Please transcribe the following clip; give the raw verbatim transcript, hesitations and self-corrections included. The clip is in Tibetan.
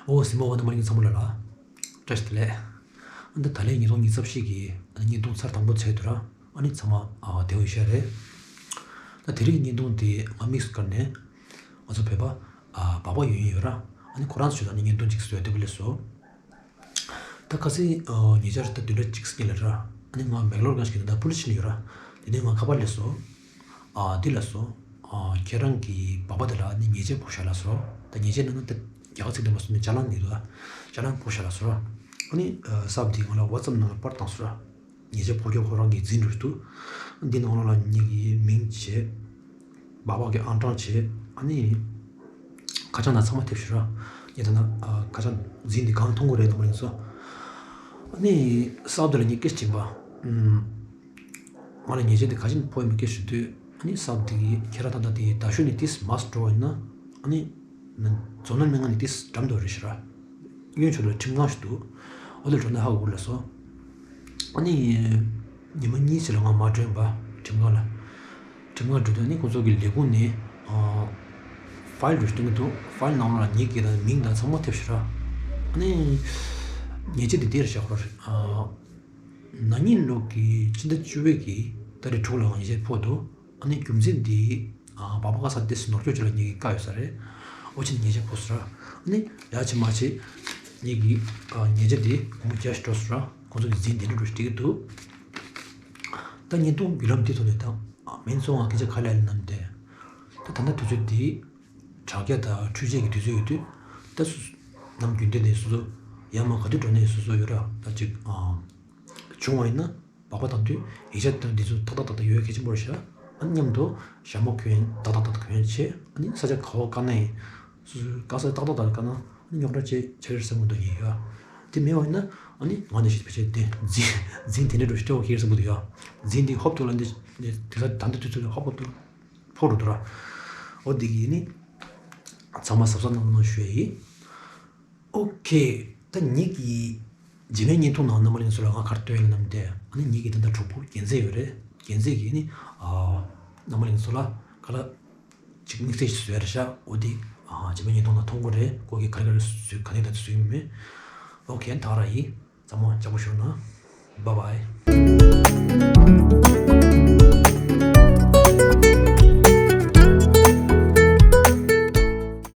ཨོ་སི་མོ་ཝ་ན་མ་རིང་ཚང་མ་ལ་ལ། བཀྲ་ཤིས་བདེ་ལེགས། ཨ་ནི་ད་ལན་ཉིས་སྟོང་ཉི་ཤུ་རྩ་བཞི་གི་ཨ་ནི་བརྙན་ཐུང་ཚར་དང་པོ་བྱས་འདུག་ར། ཨ་ནི་ཚང་མ་ཨ་དེ་འོས་ཤ་རེད། ད་དེ་རིང་གི་བརྙན་ཐུང་དེ་ང་དམིགས་སུ་བཀར་ནས་ང་ཚོ་བོད་པ་ཨ་སྦག་སྦག་ཡོད་ཡིན་ཡོད་ར། ཨ་ནི་ཁོ་རང་ཚོ་ད་ནི་བརྙན་ཐུང་ཅིག་བཟོས་བསྡད་པ་ལས་སོ། ད་ཁ་སང་ཨ་ཉེ་ཆར་ད་བདུན་ཕྲག་གཅིག་སྔོན་ལ་ར། ཨ་ནི་ང་མེག་ལོར་གང་ཞིག་གི་ད་ཕུ་ལི་ཕྱིན་ཡོད་ར། དེ་ནས་ང་ཁ་པར་སླེབས་སོང་། ཨ་འདི་ལ་སོང་། ཨ་ཁྱེད་རང་གི་སྦག་སྦག་དེ་ལ་ནི་ཉེས་ཆད་ཕོག་ཤག་ལ་སོང་། ད་ཉེས་ཆད་ནང་ན་ད་རྒྱ་གར་ཚིག་དེ་མ་སོང་ནི་ཅ་ལན་ནི་འདུག་ཨ་ཅ་ལན་ཕོག་ཤག་ལ་སོང་། ཨ་ནི་ཨ་གསར་པ་དེ་ང་ལ་ཝ་ཙབ་ནང་ལ་པར་བཏང་སོང་ར། ཉེས་ཆད་ཕོག་རྒྱུ་ཁོ་རང་གིས་འཛིན་འགྲོ་འདུག་འདི་ནང་ལོགས་ལ་ངེད་ཀྱི་མིང་བྱས། སྦག་སྦག་གི་ཨང་གྲངས་བྱས། ཨ་ནི་ཁ་བྱང་ན་ཚང་མ་ཐེབས་ཤིག་ར། ངས་ད་ན་ཨ་ཁ་བྱང་འཛིན་འདི་གང་མཐོང་གི་རེད་དམ་པ་ཡིན་སོ། ཨ་ནི་གསར་པ་དེ་ལ་ངས་སྐད་ཅིག་པ། ཨུམ། ང་ལ་ཉེས་ཆད་དེ་ག་ཅིན་ཕོག་ཡིན་པའི་སྐད་ཞུ་དུས། ཨ་ནི་གསར་པ་དེ་གིས་ཁྱེད་རང་ད་ལྟ་དེ་ད་ཤོད་ནས་དེས་མ་སུ་འགྲོ་བ་ཡིན་ན། ཨ་ནི། ན་མཛོ་ནོར་སྨན་ཁང་ནས་དེས་འགྲམ་དུ་རེད་ཤི་ར། གཡོན་ཕྱོགས་ལ་ཁྲིམས་ཁང་ཞིག་འདུག་འོ་དེར་འགྲོ་ན་ཧ་གོ་གི་ལ་སོ། ཨ་ནི། ཉི་མ་གཉིས་ཙམ་ལ་ང་མར་འགྲོ་ཡིན་པ། ཁྲིམས་ཁང་ལ། ཁྲིམས་ཁང་འགྲོ་དུས་ཨ་ནི་ཁོང་ཚོ་གི་ལས་ཁུངས་ནས། ཨ། ཕའིལ་རུ་སྟོན་གྱི་འདུག་ཕའིལ་ནང་ལ་ངེད་ཀྱི་ད་མིང་དང་ཚང་མ་ཐེབས་ཤག་ར། ཨ་ནི། ཉེས་ཆད་འདི་འདིར་བཞག་པར། ཨ། ན་ནིང་ལོ་གི་ཕྱི་ཟླ་བཅུ་པའི་གི་ཏ་རིག་དྲུག་ལ་ང་ཉེས་ཆད་ཕོག་འདུག་ཨ་ནི་རྒྱུ་མཚན་འདི། ཨ། སྦག་སྦག་ག་ས་དེ་ནོར་སྐྱོན་ཅིག་ལ་ངེད་ཀྱི་བཀག་ཡོད་ས་རེད། འོ་ཕྱིན་ཉེས་ཆད་ཕོག་སོང་ར། ཨ་ནི་ཡ་ཆེ་མ་ཆེ། ངེད་ཀྱི། ཨ། ཉེས་ཆད་འདི་སྒོར་མོ་བརྒྱ་ཞིག་འགྲོ་སོང་ར། ཁོང་ཚོ་གི་འཛིན་དེ་འདྲ་འགྲོ་ཞིག་སྤྲད་ཀྱི་འདུག་ད་བརྙན་ཐུང་བརྒྱུད་ལམ་དེ་ཐོག་ནས་ད། ཨ། མིང་ཚོ་ང་སྐད་ཆ་ག་ལ་ཡིན་ནམ་དེ། ད་ད་ལྟ་དུས་ཚོད་འདི། དྲ་རྒྱ་དང་འཕྲུལ་ཆས་ཀྱི་དུས་ཚོད་ཡོད་དུས། ད་སུ། ནམ་རྒྱུན་ལྡན་ནས་སོ་སོ། ཡར་མར་ག་དུས་འགྲོ་ནས་སོ་སོ་ཡོད་ར། ད་ཅིག་ཨ། བྱུང་བ་ཡིན་ན། སྦག་སྦག་བཏང་དུས་ཡིག་ཆ་དང་འདི་ཚོ་ཏག་ཏག་ཏག་ཏག་ཡོད་གལ་ཆེན་པོ་རེད་ཤག་ཨ་ནི་མཉམ་དུ་ཞྭ་མོ་གྱོན་ཏག་ཏག་ཏག་ཏག་གྱོན་བྱས། ཨ་ནི་ས་ཆ་ག་བ་བཀག་ན་ཡིན། སོ་སོའི་བཀག་ས་ཏག་ཏག་ཏག་བཀག་ན་ཨ་ནི་རྙོག་དྲ་ཅིག་ཆགས་ཀྱི་རེད་བསམ་གྱི་འདུག་ཡིན་ཡ། དེ་མེད་པ་ཡིན་ན་ཨ་ནི་ང་འདི་ཞིག་བེད་སྤྱད་དེ་འཛིན་འཛིན་དེ་འདྲ་འགྲོ་ཞིག་སྤྲད་དགོས་ཀྱི་རེད་བསམ་གྱི་འདུག་ཡ། འཛིན་འདི་ཧོབ་ཏེ་ལ་འདི་འདི་དེ་ལ་ད་ལྟ་དུས་ཚོད་ལ་ཧོབ་ཧོབ་ཏེ་ཕོག་འགྲོ་འདུག་ར། འོ་འདི་གི་ནི་ཚང་མ་གཟབ་གཟབ་གནང་རོགས་གནང་ཞུ་ཡ་ཡིན། ཨོ་ཁེ། ད་ངེད་ཀྱི་རྗེས་མའི་བརྙན་ཐུང་ནང་རྣམ་པ་ལྷན་ཚོ་ལ་ང་ག་རེ་སྟོན་ཡིན་ནམ་དེ། ཨ་ནི་ངེད་ཀྱི་ད་ལྟ་གྲོགས་པོ་རྒྱལ་མཚན་ཡོད་རེད། རྒྱལ་མཚན་གྱིས་ནི། ཨ། རྣམ་པ་ལྷན་ཚོ་ལ་ག་ལ་ཅིག་དམིགས་བསལ་ཞིག་བཟོས་རེད་ཤག་འོ་དེ། ཨ། རྗེས་མའི་བརྙན་ཐུང་ནང་མཐོང་གི་རེད། ཁོ་གིས་ག་རེ་ག་རེ་བཟོས་ག་ནས་ག་ནས་བཟོས་ཡིན་མིན། ཨོ་ཁེ། ད་ར་ཡིན། ཚང་མ་ཅག་པོ་ཞུ་ན། བཱའི་བཱའི།